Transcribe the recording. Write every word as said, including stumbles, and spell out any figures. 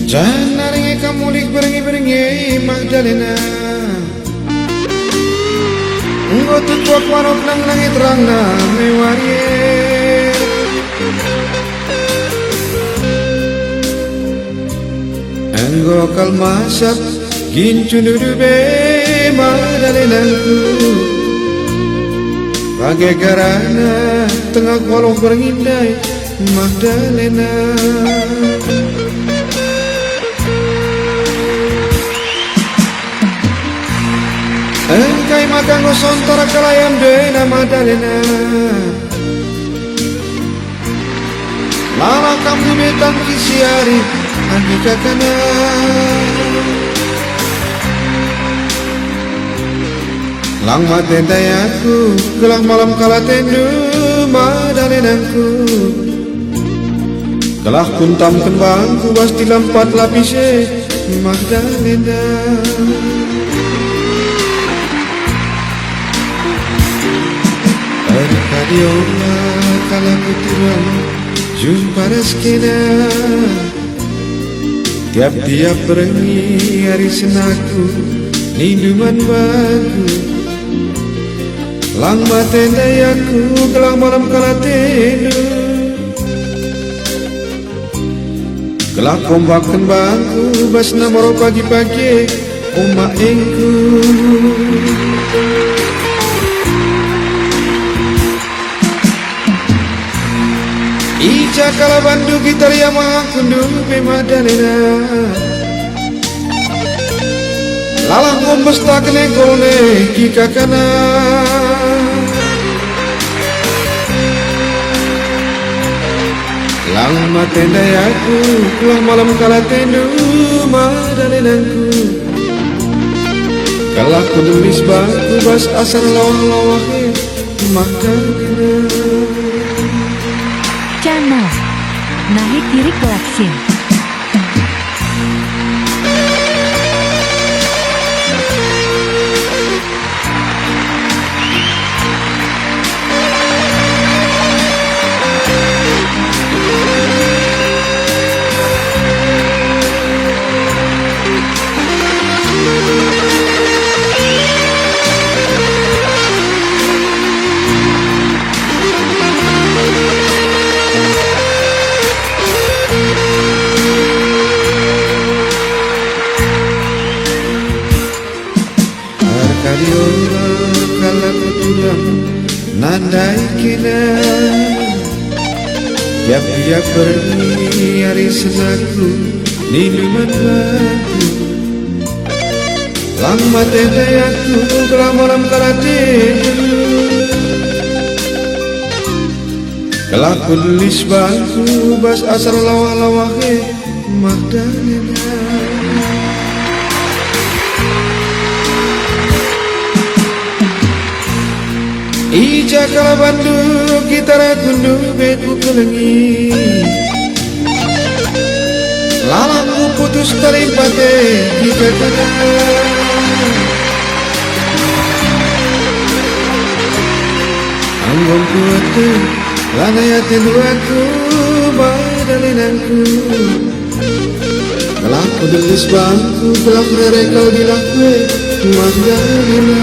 Janah nge kam mulih berngi-berngi, Magdalena. Enggo tutuak manuk nang nangi terangna me wari e. Enggo kal masak gincu ndudu be Magdalenangku. Bage gerana tengah waluh berngi ndai Magdalena. Engkai maka enggo sontar kal ayam dena Magdalena? Lala kam dube tangkisi ari adi kakana. Lang mate ndai aku, gelah malem kal atendu, Magdalenangku. Gelah kuntamken bangku bas tilam empat lapis e, Magdalena. Erkadiola kal aku turang jumpa ras kena. Tiap-tiap berngi ari senakku nindu man bangku. Lang mate ndai aku, gelah malem kal atendu. Gelah kombakken bangku bas namaro pagi-pagi, uma engku. I ja kal bandu gitar ia mangkun ndube Magdalena. Lalah ngombes ta kene golne kikakana. Lang mate ndai aku, gelah malem kal atendu Magdalenangku. Gelah kudelis bangku bas asar lawah-lawah e. Maka Channel Nahit Diri Collection. Erkadiola kal aku turang nandai kena. Tiap-tiap berngi ari senakku nindu man bangku. Lang mate ndai aku, gelah malem kal atendu. Gelah kudelis bangku bas asar lawah-lawah e, Magdalena. I ja kal bandu gitar aku ndube kukelengi. Lalah kuputus tali pate kikakana. Enggo kueteh lanai atendu aku, Magdalenangku. Gelah kudelis bangku, gelah rere kal dilahku e, Magdalena.